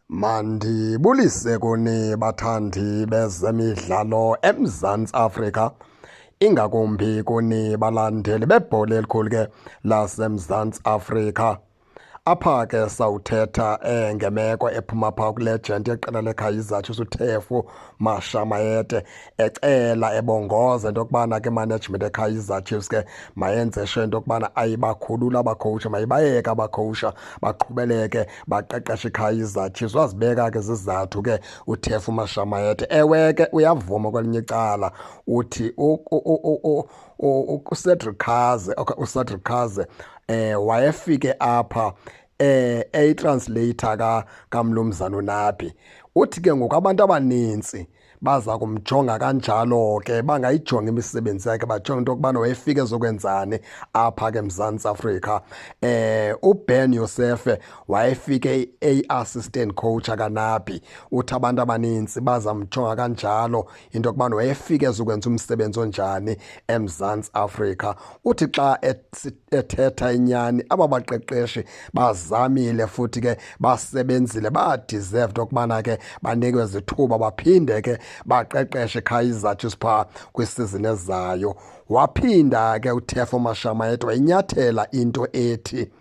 Mandibulise kuni bathandi bezemidlalo eMzantsi Afrika, ingakumbi kuni balandeli bebhola elikhulu ke laseMzantsi Afrika. Apha ke sawuthetha ngemeko ephuma phaa kwilegend yeqela leKaizer Chiefs uThefu Mashamayete ecela ebongoza into yokubana ke management eKaizer Chiefs ke mayenze sure into yokubana ayibakhulula abakhowusha, mayibayeke abakhowusha baqhubeleke baqeqeshe iKaizer Chiefs. Wazibeka ke zizathu ke uThefu Mashamayete. Ewe ke uyavuma kwelinye icala, uthi uCedric Kaze, okay, uCedric Kaze wayefike apha eyitranslator ka kamlumzana uNabi. Uthi ke ngoku abantu abanintsi baza kumjonga kanjalo ke, bangayijongi imisebenzi yakhe, bajonge into yokubana wayefike ezokwenzani apha ke eMzantsi Afrika. UBen Youssef wayefike eyi-assistant coach kaNabi. Uthi abantu abanintsi bazamjonga kanjalo into yokubana wayefike ezokwenza umsebenzi onjani eMzantsi Afrika. Uthi xa ethetha inyani, aba baqeqeshi bazamile futhi ke basebenzile, badeserve into yokubana ke banikwe izithuba baphinde ke baqeqeshe Kaizer Chiefs phaa kwisizini ezayo. Waphinda ke uThefo Mashamayete wayinyathela into ethi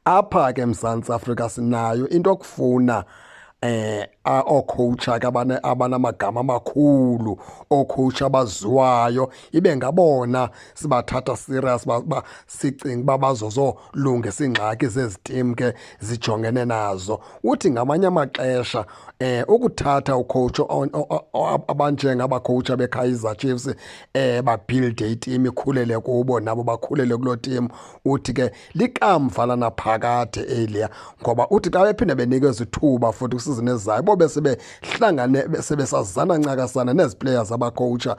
apha ke eMzantsi Afrika sinayo into okufuna oocoach ke abanamagama amakhulu, oocoach abaziwayo, ibe ngabona sibathatha serious, sicinga uba bazozolungisa iingxaki zezi team ke zijongene nazo. Uthi ngamanye amaxesha ukuthatha ucoach abanjengaba coach beKaizer Chiefs babuilde iteam ikhulele kubo, nabo bakhulele kuloo team, uthi ke likamva lanaphakade eliya, ngoba uthi xa bephinde benikezwa ithuba futhi kwisizini ezayo bobe sebehlangane sebesazana ncakasana nezi players abacoacha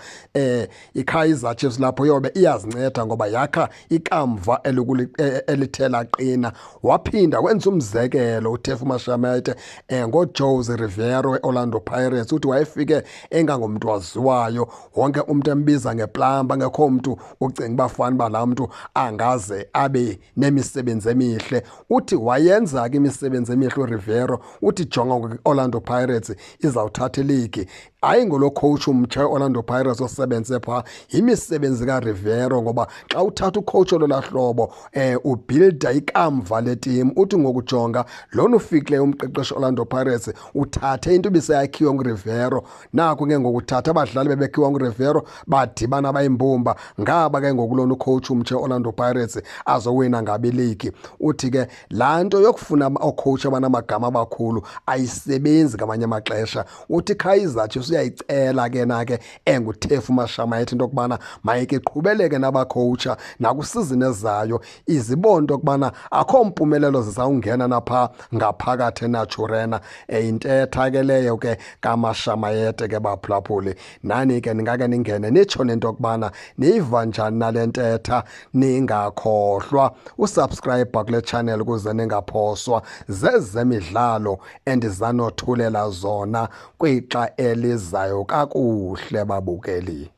iKaizer Chiefs, lapho yobe iyazinceda ngoba yakha ikamva elithe laqina. Waphinda wenza umzekelo uThefu Mashamayete ngoJose Riveiro eOrlando Pirates. Uthi wayefike engangomntu waziwayo, wonke umntu embiza ngeplamba, ngekho mntu ucinga uba fana uba laa mntu angaze abe nemisebenzi emihle. Uthi wayenza ke imisebenzi emihle uRiveiro. Uthi jonga ngoku i-Orlando Pirates izawuthatha iligi, hayi ngolo coach umtsha we-Orlando Pirates osebenze phaa, yimisebenzi kaRiveiro, ngoba xa uthatha ucoach ololaa hlobo ubuilda ikamva leteam. Uthi ngokujonga lona ufikileyo umqeqeshi Orlando Pirates uthathe into ibiseyakhiwe nguRiveiro, naku ke ngoku uthatha abadlali bebekhiwa nguRiveiro badibana bayimbumba, ngaba ke ngoku lona ucoach umtsha Orlando Pirates azowina ngabe iligi. Uthi ke laa nto yokufuna oocoach abanamagama abakhulu ayisebenzi ngamanye amaxesha. Uthi Kaizer Chiefs uyayicela ke na ke enguThefu Mashamayete into yokubana mayike iqhubeleke nabacoacha nakwisizini ezayo, izibone into yokubana akho mpumelelo zizawungena napha ngaphakathi eNaturena. Intetha ke leyo ke kaMashamayete ke baphulaphuli. Nani ke ningake ningene nitsho nento yokubana niyiva njani nale ntetha. Ningakhohlwa usubscribe kule channel ukuze ningaphoswa zezemidlalo endizanothulela zona kwixa elizayo. Kakuhle babukeli.